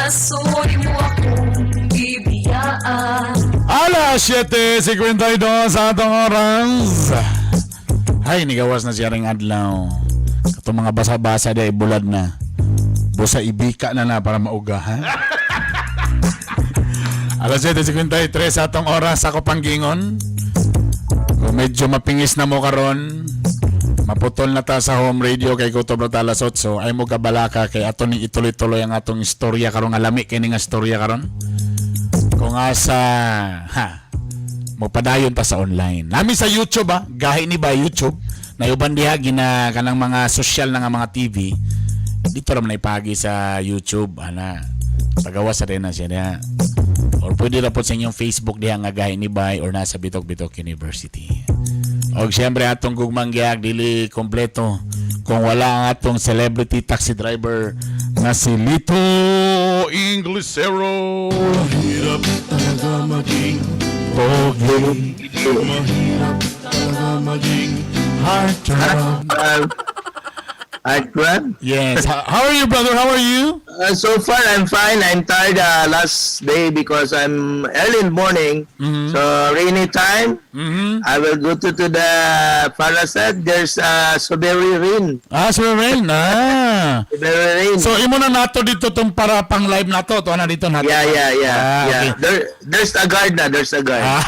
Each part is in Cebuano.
Asoy mo akong bibiyaan. Alas 7:52 sa atong oras. Hay, nigawas na siya ring adlaw. Katong mga basa-basa day bulad na. Busa ibika na na para mauga, ha? Alas 7:53 sa atong oras, ako panggingon. Kung medyo mapingis na mo karon, maputol na ta sa home radio kay kutob na ta alas 8, ay mo kabalaka kay ato ni ituloy-tuloy ang atong istorya karon nga lami kini nga istorya karon. Kung asa ha mopadayon ta sa online. Nami sa YouTube ah, gahi ni ba YouTube? Nayuban diha gina kanang mga social na nga mga TV. Dito ra man ipagi sa YouTube ana. Pagawas sa rin na siya diha. Or pwede ra po sa inyong Facebook diha nga gahi ni Bay or nasa Bitok Bitok University. Og siyempre atong gugmang giyag dili kompleto kung wala ang atong celebrity taxi driver nga si Lito Inglesero. Mahirap talaga maging Pogi. Mahirap talaga maging Heartthrob. Heartthrob? Yes. How are you, brother? How are you? So far, I'm fine. I'm tired last day because I'm early in the morning. So rainy time. I will go to the Parasat. There's strawberry rain. Ah, Sir Rain. Ah. Strawberry rain. So, imo na nato dito tong para pang live nato. To na dito nato. Yeah. Ah, okay. There's a guard na. There's a guard. Ah,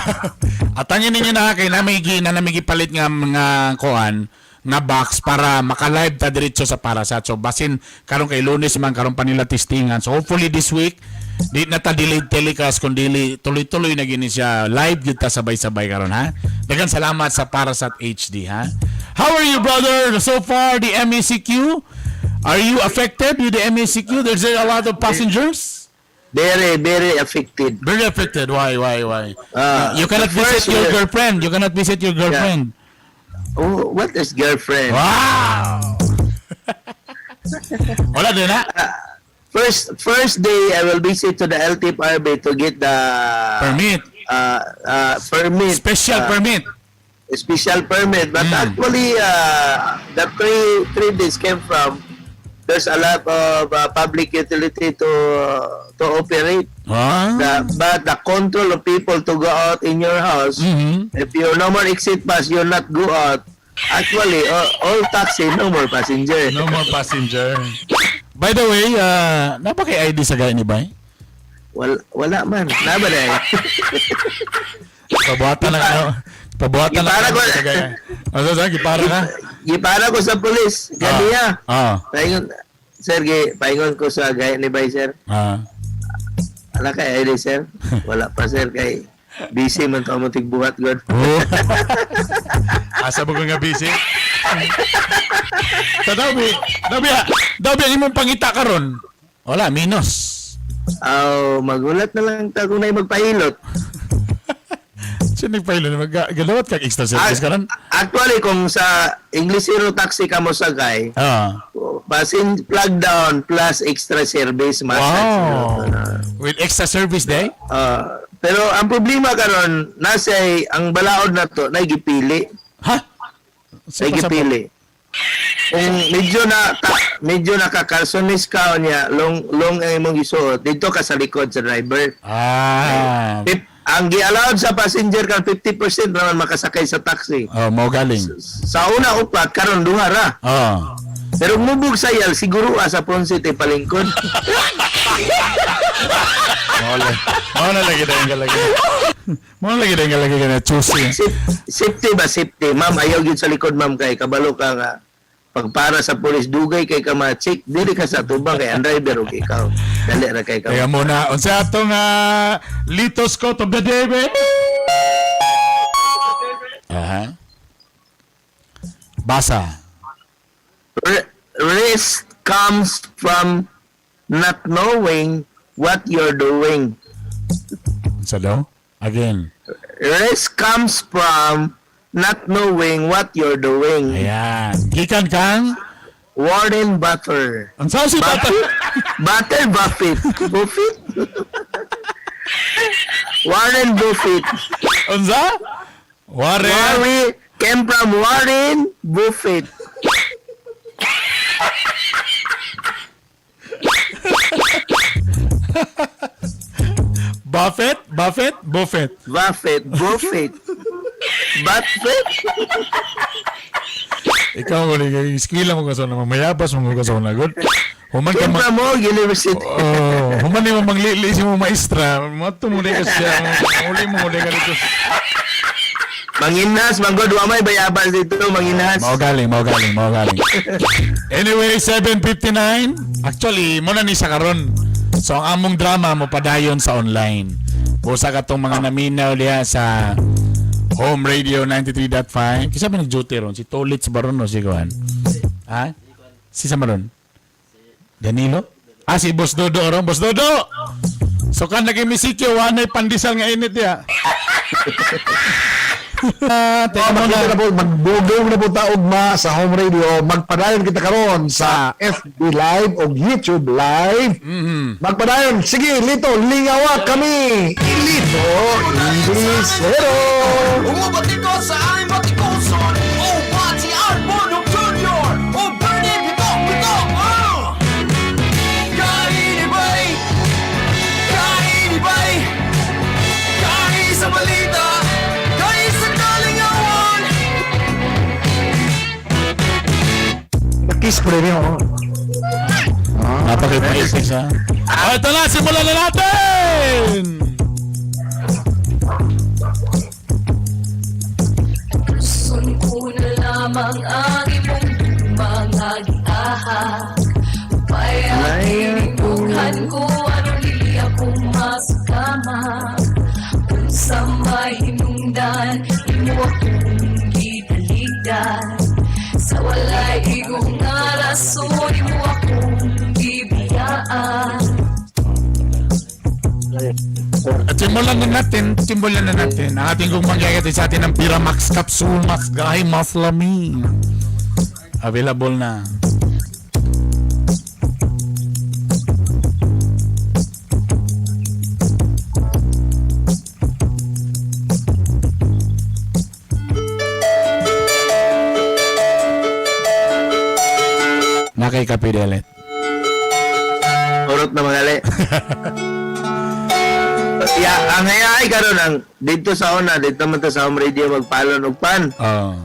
atangin ninyo na kay namigi na namigi palit nga mga kuan nga box para maka-live ta diretso sa Parasat. So basin karon kay Lunes man karon pa nila testingan. So hopefully this week di na ta delayed telecast kun dili tuloy-tuloy na gini siya live gyud ta sabay-sabay karon, ha. Daghang salamat sa Parasat HD, ha. How are you, brother? So far, the MECQ, are you affected with the MECQ? There's a lot of passengers. Very, very affected. Very affected. Why? You cannot The visit first your girlfriend. You cannot visit your girlfriend. Oh, what is girlfriend? Wow! Wala din ha? First day, I will visit to the LTFRB to get the Permit. Permit. Special permit. Special permit. But actually, the 3 days came from there's a lot of public utility to operate. But the control of people to go out in your house, if you're no more exit pass, you're not go out. Actually, all taxi, no more passenger. No more passenger. By the way, napa kay ID sa gaya ni Bay? Wala, wala man. Naba na eh. Pabuhatan na ka. Pabuhatan na Gipara ka sa gaya. Ano sa gipara ka? Gipara ko sa police. Ganiya. Paingon, sir, paingon ko sa gaya ni Bay, sir. Wala kay ID, sir. Wala pa, sir. Kay busy man to mo tigbuhat, God. Oh. Asa mo ko nga busy? Sa daw bi, daw bi, ang imong pangita karon. Wala, minus. Aw, magulat na lang ta kung na'y magpahilot. Sino nagpahilot? Galawat kag extra service karon? Actually, kung sa English Zero Taxi ka mo sakay, basin plug down plus extra service. Mas Wow. With extra service day? Pero ang problema karon nasa ang balaod na to nagipili. Ha? Nagipili. Kung medyo nakakalsonis ka niya, long long ang imong gisuot, dito ka sa likod sa driver. If, ang gi-allowed sa passenger kan 50% naman makasakay sa taxi. Oh, mo galing. Sa una upat, karon duha ra. Pero mubog sa yal, siguro sa Ponce te palingkod. Mo na. Mo na lagi dahil galagi. Mo na lagi dahil galagi ka na choosy. Safety ba, safety? Ma'am, ayaw gyud sa likod, ma'am, kay kabalo ka nga pagpara sa pulis dugay kay ka ma-check dili ka sa tubang kay ang driver og ikaw dali ra kay ka. Kaya muna, unsa atong Lito's Quote of the Day, be? Aha. Basa. Risk comes from not knowing what you're doing. Unsa daw? Again. Risk comes from not knowing what you're doing. Ayan. Gikan kang Warren Butter. Unsa si Tata? Butter Buffett. Buffett? Warren Buffett. Unsa? Warren. Warren came from Warren Buffett. Buffett? Buffett? Buffett. Buffett, Buffett. Buffett? Ikaw mo ni eskwela mo ka sa una, mayabas mo ka sa una good. Human ka Came ma from Moog University. Oh, human ni mo manglili si mo maestra. Mato mo ni ka siya. Uli mo uli ka dito. Manginas, manggod, wa may bayabas dito, manginas. Mao galing, mao galing, mao galing. Anyway, 7:59. Actually, mo na ni sa karon. So ang among drama mo padayon sa online. Busa ka tong mga naminaw diha sa Home Radio 93.5. Kisa ba nag-duty ron? Si Tolitz ba ron o si Kuan? Ha? Si sa ron? Danilo? Ah, si Boss Dodo ron. Boss Dodo! So kan nag-MCQ, wanay pandesal nga init ya. Ah, teka Oh, muna. makita na po, magbugong na po ta ugma sa home radio. Magpadayon kita karon sa FB Live o YouTube Live. Magpadayon. Sige, Lito, lingawa kami. Lito, Inglesero. Umabati ko sa aming batikuson. O Pati Arbono Jr. O Bernie Bitok Bitok, oh! Kainibay, kainibay, kain sa balita, kain sa kalingawan. Kiss ko rin yun. Napakipaisis ha. Oh, ito na, simulan na natin! Puson ko na lamang ang imong mga gitahak. Upay aking ko ano lili akong masukama. Kung sa mahinungdan, imo akong gitaligdan. Sa walay igong nga rason, imo akong gibiyaan. At simulan na natin, simulan na natin. Ang ating kong mangyayari sa atin ng Piramax Capsule Mas Gahi Mas Lami. Available na. Nakay Kapidelet. Urot na magali. Ya, ang ay karon ang dito sa una, dito man ta sa home radio magpalon og pan. Oh.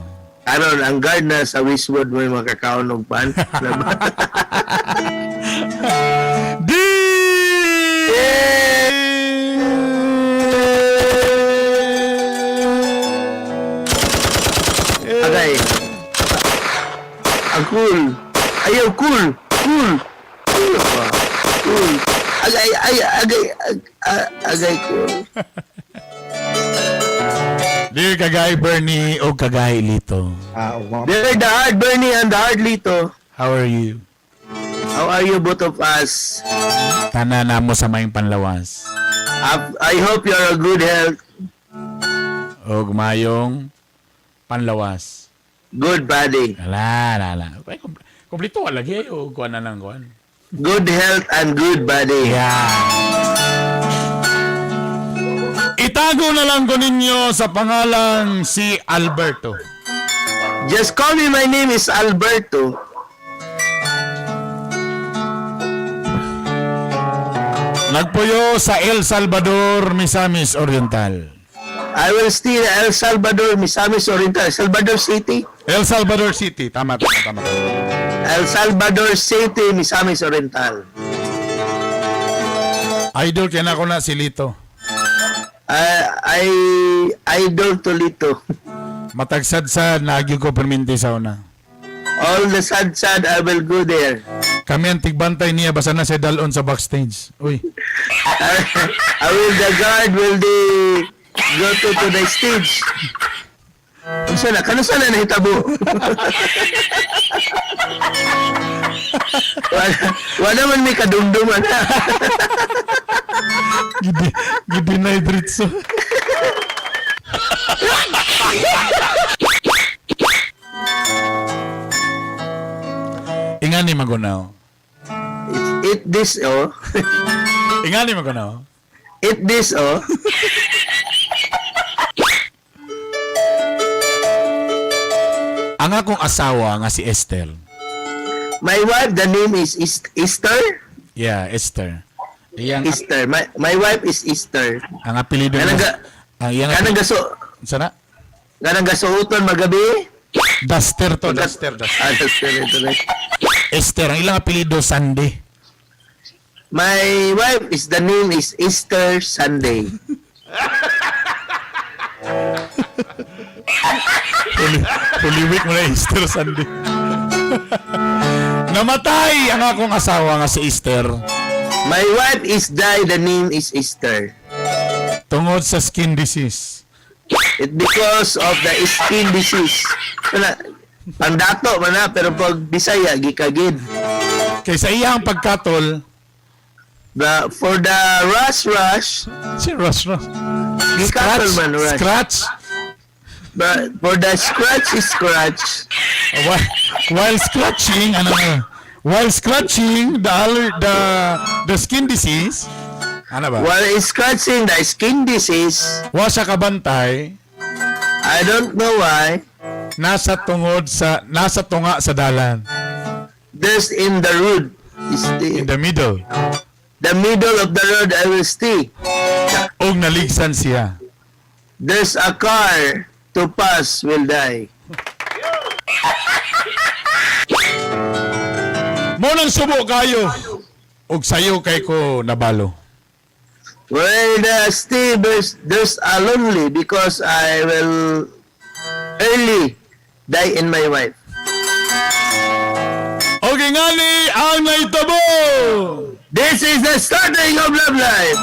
Karon ang guard na sa Westwood mo makakaon og pan. D! Agay. Ang cool. Ayaw cool. Cool. Cool ba? Cool. Agay ay agay agay cool. Dear Kagay Bernie o Kagay Lito, Ah, ugma. They're the hard Bernie and the hard Lito. how are you? How are you, both of us? Tana na mo sa mayong panlawas. I hope you're a good health, O mayong panlawas. good body. Ala, ala, ala. Ay, kumplito ka lagi eh, o kuha na lang kuha. Good health and good body. Yeah. Itago na lang ko ninyo sa pangalang si Alberto. Just call me, my name is Alberto. Nagpuyo sa El Salvador, Misamis Oriental. I will stay in El Salvador, Misamis Oriental. Salvador City? El Salvador City. Tama, tama, tama. El Salvador City, Misamis Oriental. Idol kaya na ako na si Lito. I idol to Lito. Matagsad sa nagyo ko perminti sa una. All the sad sad, I will go there. Kami ang tigbantay niya basta na siya dalon sa backstage. Uy. I will the guard will the go to the stage. Unsa na? Kano sana nahitabo? Wala man may kadumduman. Gidi, gidi na idritso. Ingani magunaw. Eat this, oh. Ingani magunaw. Eat this, oh. Ang akong asawa nga si Esther. My wife, the name is Esther. Yeah, Esther. Iyang Easter. My wife is Easter. Ang apelyido Kanang niya. ga- Ang iyang Kanang gaso sana kanang gasuoton magabi. Duster to, Duster, Duster. Ah, Duster ito na. Esther, ang ilang apelyido Sunday. My wife is the name is Easter Sunday. Holy Week mo na Easter Sunday. Namatay ang akong asawa nga si Easter My wife is die, the name is Easter. tungod sa skin disease. It because of the skin disease. Wala, pandato man na, pero pag Bisaya, gikagid. Kay sa iyang pagkatol, For the rush rush, si Ross Ross. gikatol Scratch, man rush. scratch. But for the scratch scratch, While scratching, ano, while scratching the skin disease, ano ba? While scratching the skin disease, Wa siya kabantay, I don't know why, nasa tunga sa dalan there's in the road. Is in the middle the middle of the road I will stay. og naligsan siya. There's a car to pass will die. Mo nang subo kayo og sayo kay ko nabalo. Well, the stay there's a lonely because I will early die in my wife. Okay ngali ang naitabo. This is the starting of love life.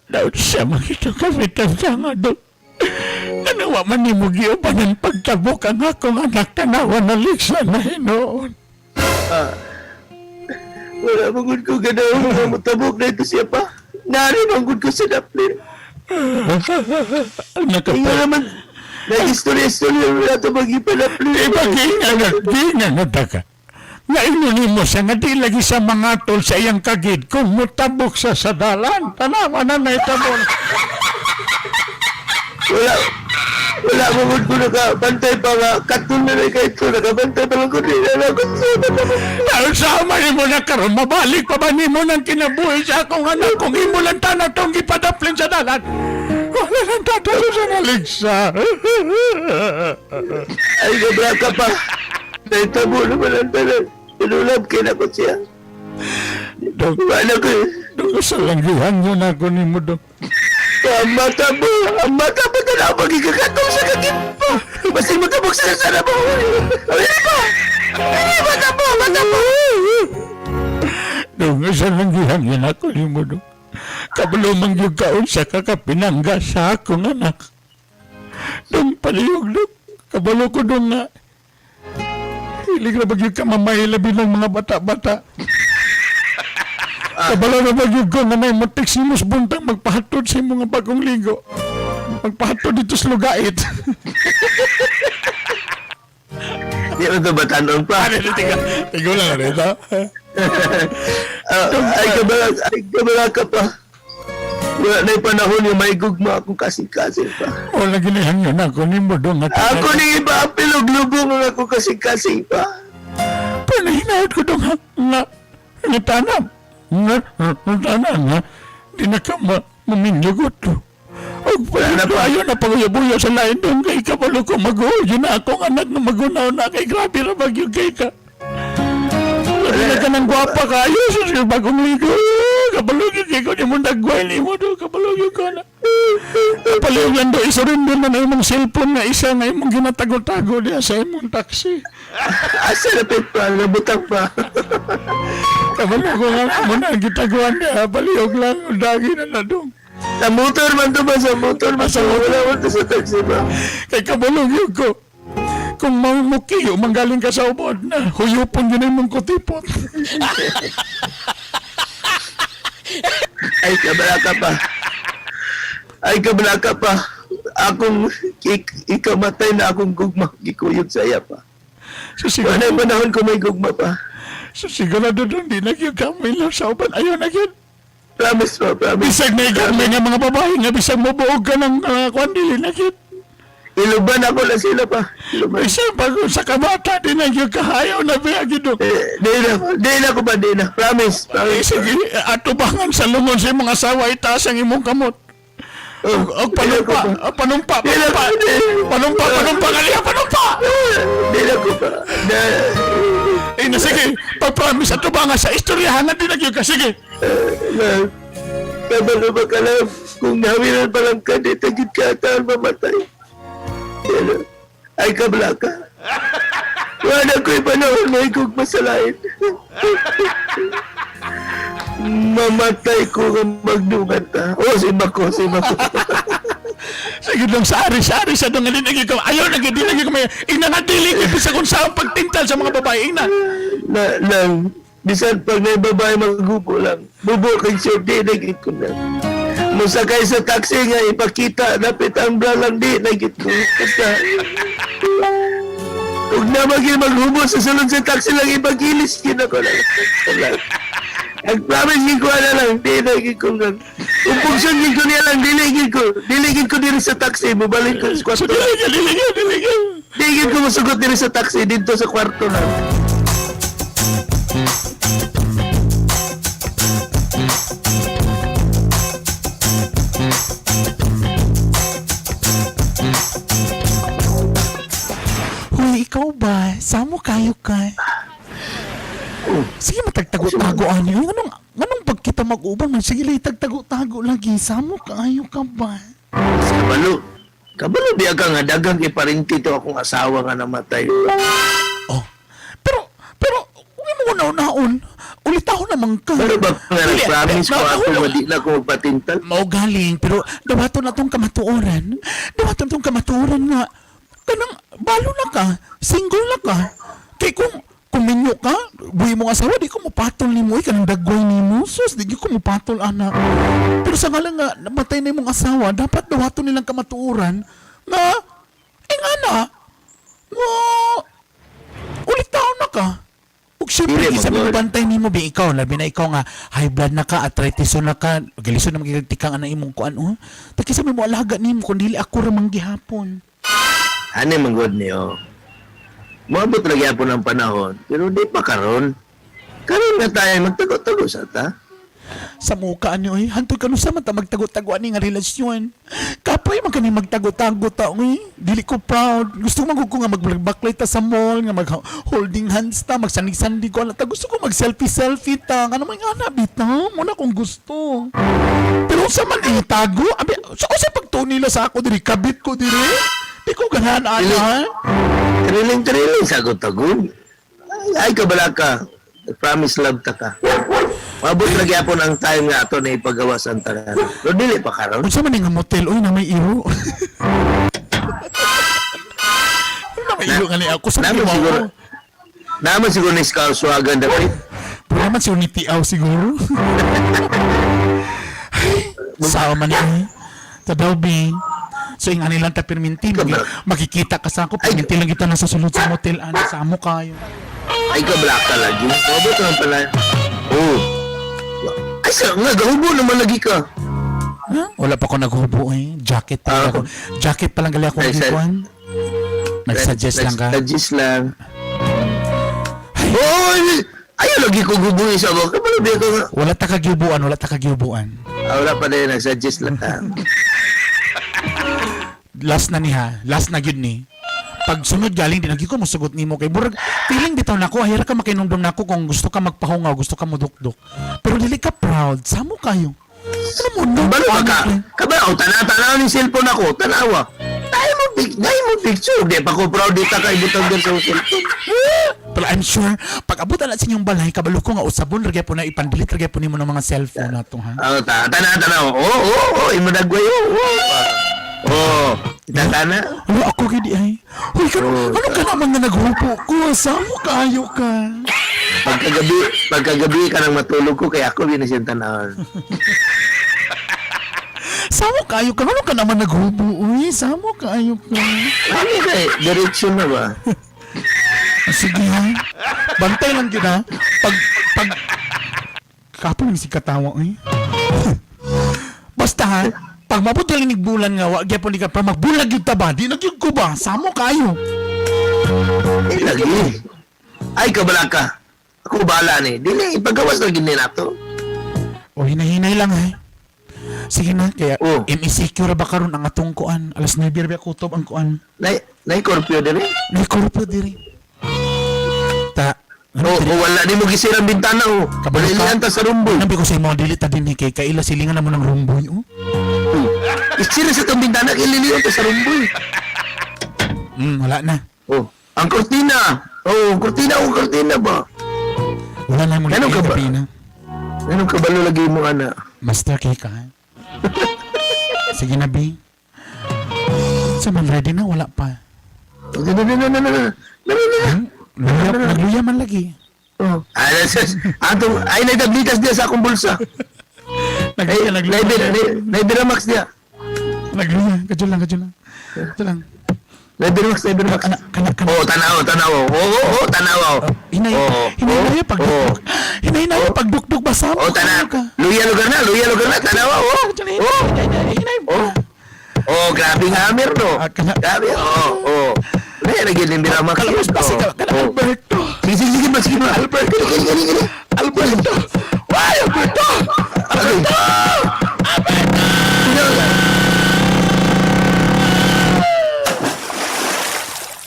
Daud siya makita kami sa nga do. Nanawa man ni mo giuban ang pagtabok ang akong anak tanawa na ligsan na hinuon. Wala magud ko ganaw nga motabok na ito siya pa. Nari magud ko sa daplin. Ang Inga nakapag... naman, nag-istorya-istorya wala ito magipadaplin. Iba ginga na ka. Nga inunin mo siya, nga di lagi sa mga tol sa iyang kagid, kung mutabok sa sadalan, tanawa na naitabon. Wala, wala magud ko nakabantay pa nga. Katun na lang kayo ito, nakabantay pa lang ko. Di na lang ko sa Dahil sa ama ni mo na karon, mabalik pa ba nimo ng kinabuhi sa akong anak kung imo lang tanan tong gipadaplin sa dalan? Wala nang tatalo sa naligsa. Ay, gabra ka pa. Naitabo naman ang tanan. Tinulab kina ko siya. Dong, Wala ko eh. dong sa langgihan mo na ako ni mo dong. Ang mata mo, ang mata mo tanaw magigakatong sa kagit mo. Basta matabok sa sana mo. Ay, pa! Ay, mata mo, mata mo! Dong sa langgihan yun ako ni mo dong. Kabalo man yung kaon sa kakapinangga sa akong anak. Dong paliyog dong. Kabalo ko dong nga. Hilig na bagyog ka mamay labi ng mga bata-bata. Kabalo na bagyog ko nga may motik si Mus Buntang magpahatod sa imong nga bagong ligo. Magpahatod dito sa lugait. Di mo ito batanon pa. Ano, tiga, tigo lang rin, ha? Ah, ay, kabala ka pa. Wala na yung panahon yung may gugma akong kasing-kasing pa. Wala ginahan yun ako ni mo dong. Ako ni iba ang piluglubong ang ako kasing-kasing pa. Pero hinaot ko dong ha, nga, nga tanam. Nga, nga tanam, nga. Di na ka ma, maminyagot to. Og na pa. ayaw na pag-uyabuya sa lain dong kay kabalo ko mag-uol. Yun na akong anak na magunaw na kay grabe ra bagyo kay ka. Wala na ka ng gwapa kayo sa bagong ligo. Kabalo yun kay ko ni mo nagway ni mo do. Kabalo yun ko na. Kapaliw lang do isurrender na na imong cellphone nga isa nga imong ginatago-tago diya sa imong taxi. Asa na pa, nabutang pa. Kabalo ko nga mo na ang gitaguan niya. Palihog lang, dagi na na dong. Sa motor man to ba? Sa motor man. Sa wala man to sa taxi ba? Kay kabalo yun ko. Kung mamumukiyo, manggaling ka sa ubod na, huyupon yun imong kutipot. Ay, kabala ka pa. Ay, kabala ka pa. Akong Ikamatay na akong gugma, gikuyog sa iya pa. So siguro, Wala panahon ko may gugma pa. So sigurado doon, di na gyud ka may love sa uban. Ayaw na gyud. Promise pa, promise. Bisag may gugma nga mga babae nga bisag mo buog ka ng kwan, dili na gyud. Iluban ako na sila pa. Iluban. Bisag pag sa kabata, di na gyud ka. Ayaw na ba gyud. Eh, di na, di na ko ba, di na. Promise, Eh, promise. sige, atubangan sa lungon sa imong asawa, itaas ang imong kamot. Oh, Og panumpa, di na ko ba? og panumpa, Di na panumpa, ko, di. panumpa, panumpa, kaliya, panumpa! Di na ko ba? Na, Eh, na sige, pag-promise, atubangan sa istoryahan na di na gyud ka, sige. na, kabalo ba ka lang? Kung nawilan pa lang ka, di tagid ka taan mamatay. Yan na. Ay, kabla ka. Wala ko'y panahon na ikog masalain. Mamatay ko kung magdungan ta. Oh, si Mako, si Mako. Sige lang, sari, sari, sa dong, di na gyud ka, ayaw na gyud, di na gyud ka, may, ina nga, dili gyud, bisa kung saan pagtintal sa mga babae, ina. Na, lang, bisan pag may babae maghubo lang. Bubo kay sure, di na gid ko na. Musakay sa taxi nga ipakita, napit ang bra lang, di na gid ko. Basta, Huwag na maging maghubo sa sulod sa taxi lang, ipagilis gid ako lang. Wala. Nag-promise gid ko na lang, di na gid ko lang. Kung pugson gid ko niya lang, dili gid ko. Dili gid ko diri sa taxi, mubalik ko sa So, kwarto. dili gyud, dili gyud, dili gyud. Di gid ko musugot diri sa taxi, dito sa kwarto lang. Huy, ikaw ba? Samo kayo ka? Sige, matagtago-tago ani. Uy, anong, anong pag kita mag-uban man? Sige, lay, tagtago-tago lagi. Samo kayo ka ba? Kabalo. Kabalo biya ka nga dagang iparinti to akong asawa nga namatay. Oh. Pero, pero, kung imo naon-naon, ulitaw naman ka. Pero ba nga Dili, nag-promise ko na- ako nga di na ko magpatintal? Mao galing, pero dawaton na tong kamatuoran. Dawaton tong kamatuoran nga, kanang balo na ka, single na ka. Kay kung minyo ka, buhi mong asawa, di ko mupatol nimo, eh, kanang dagway nimo. Sus, di gyud ko mupatol, ana. Pero sa ngalan nga, namatay na imong asawa, dapat dawaton nilang kamatuoran nga, eh nga na, nga, ulit taon na ka. Ug syempre, Dili, isa man, mga bantay nimo bi ikaw, labi na ikaw nga high blood na ka, arthritis na ka, galison na magigtikang ana imong kuan oh. Ta kinsa may mo alaga nimo kun dili ako ra man gihapon. Ano man god niyo? Moabot lagi po ng panahon, pero di pa karon. Karon na tayo magtago-tago sa ta. Sa muka ani oy, hantod kanu sa man ta magtago-tago ani nga relasyon. Kapoy man kani magtago-tago ta oy. Dili ko proud. Gusto man gud ko nga magbaklay ta sa mall, nga mag holding hands ta, magsandig-sandig ko ana ta. Gusto ko mag selfie-selfie ta. Ngano man nga na bitaw, mo na kung gusto. Pero unsa man itago? Abi, sa usa pagtuon nila sa ako diri, kabit ko diri. Di ko ganahan ana. ha? Triling-triling sagot-tagon. Ay, ay kabala ka. Promise love ta ka. Moabot lagi po ng time nga ato na ipagawas ang tanan. Pero dili pa karon. Unsa man ni nga motel oy na may iro. Na may iro nga ni ako sa Naman siguro. Naman siguro ni Scout Swagan dapat. Pero naman si Unity Aw siguro. Sao man eh. Tadaw bi. So yung anilang ta pirminti, makikita ka sa ako, pirminti lang kita nasa sulod sa motel, ano, sa amo kayo. Ay, kabla ka lagi. Moabot naman pala. Oh. Ay, sa nga, gahubo naman lagi ka. Huh? Wala pa ako naghubo eh. Jacket pa lang Ah. ako. Jacket pa lang gali ako Ay, sir. gikuan. Nag-suggest lang ka. Nag-suggest lang. Oh, ayaw lagi ko gubuin sa ako. Kabalo biya ka nga. Wala ta kagyubuan, wala ta kagyubuan. Ah, wala pa din, nag-suggest lang. Last na niya, last na gyud ni. Pag sunod galing di nagi ko mosugot nimo kay burag feeling bitaw nako ahira ka makinumdum nako kung gusto ka magpahungaw, gusto ka modukdok. Pero dili ka proud, samo kayo. Ano mo no? Kabalo ka ka. Kabalo, tanaw ni cellphone ako, tanawa. Tayo mo, tayo mo picture. Di pa ko proud dita ka ibutang din sa cellphone. Pero I'm sure pag abot na sa inyong balay kabalo ko nga usabon ra gyapon na ipandelete ra gyapon nimo ng mga cellphone nato ha. Ah, tanaw. Oo, oo, oo, imo nagway, oo, oo. Oo, tana. Ano ako gid ay. Hoy kano Oh, ano ka naman nga naghupo ko? Samo kayo ka. Pagkagabi ka nang matulog ko, kaya ako din siyang tanawon. Samo kayo ka. Ano ka naman naghubo? Uy, samo kayo ka. Ano kay diretso na ba? Sige ha. Bantay lang yun ha. Pag, kapon lang si katawa eh. Basta ha, pag mabot yung bulan nga, wag gyapon ni ka pa, magbulag yung taba, di na gyud ko ba? Samo kayo. Eh, lagi. Ay, kabala ka. Ako bahala ni. Dili, ipagawas na gini nato. O hinahinay lang ha. Sige na, kaya Oh. MECQ ra ba karon ang atong kuan? Alas 9 ra ba kutob ang kuan? Nay, nay curfew diri. Nay kurpo diri. Ta, O, o wala di mo gisira ang bintana o. Kabalo ka. Balilian ta sa rumboy. Nabi ko sa imo dili ta din eh, kay kaila silingan na mo ng rumboy oh. Isira sa tong bintana, ililian ta sa rumboy. Wala na. Oh, ang kortina. Oh, ang kortina, oh, kortina ba? Wala na mo Ganun ka ba? na. Anong kabalo lagi mo ana? Master kay ka. Sige na, B. Sa man ready na, wala pa. Na na na na na na na na na. Hmm? Luya, nagluya man lagi. Oh. Ay, atong ay naitablitas diya sa akong bulsa. Ay, Nagluya, nagluya. naibiramax diya. Nagluya. Kadyo lang, kadyo lang. Kadyo lang. Naibiramax, naibiramax. Kana, kana, kana. Oh, tanaw, tanaw. Oh, oh, oh, tanaw. Hinay, Oh, hinay, oh, pag oh. hinay, hinay, pagdukduk ba sa Oh, tanaw. Luya lugar na, luya lugar na, tanaw. Oh, oh. Hinay, Oh. Oh, grabe nga hammer no. Ah, kana- Grabe, oh, oh. Wala lagi din biramax. Kalabas pa si kana Alberto. Sige, sige, sige, ba, sige ba. Alberto. Gini, gini, gini, gini. Alberto. Why, Alberto? Alberto! Alberto!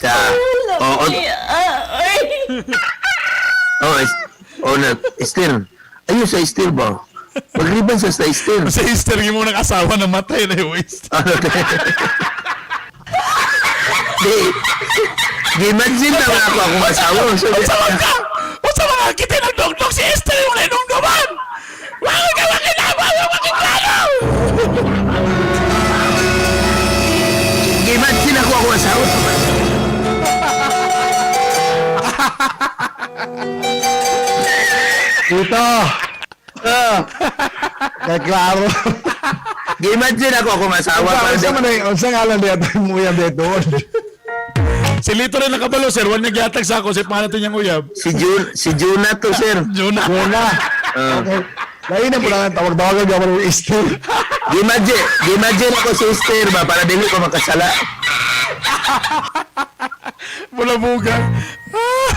Sa, oh, oh, oh, oh, na, Esther. Ayun sa Esther ba? Magriban sa Esther. Sa history mo ng asawa na matay na yung waste. Ano, Di, di-imagine na nga ako akong asawa. So, Unsa man ka? Unsa man ka? Kita nagdugdug si Esther yung nainumduman! Wag ka makinabang! Wag makinlano! Imagine ako akong asawa. Dito. Ah, Kay klaro. Gi-imagine ako akong asawa. Para Unsa man ay unsa ngalan diya mo uyab dito? Si Lito rin nakabalo, sir. Huwag nagyatag sa ako. Sa pangalan niyang uyab. Si Jun, si Juna to, sir. Jonah. Wala. Ah. Okay. Lain na po lang tawag-tawagan gyud mo Esther. Gi-imagine, gi-imagine ako si Esther ba para dili ko makasala. Bulabugan.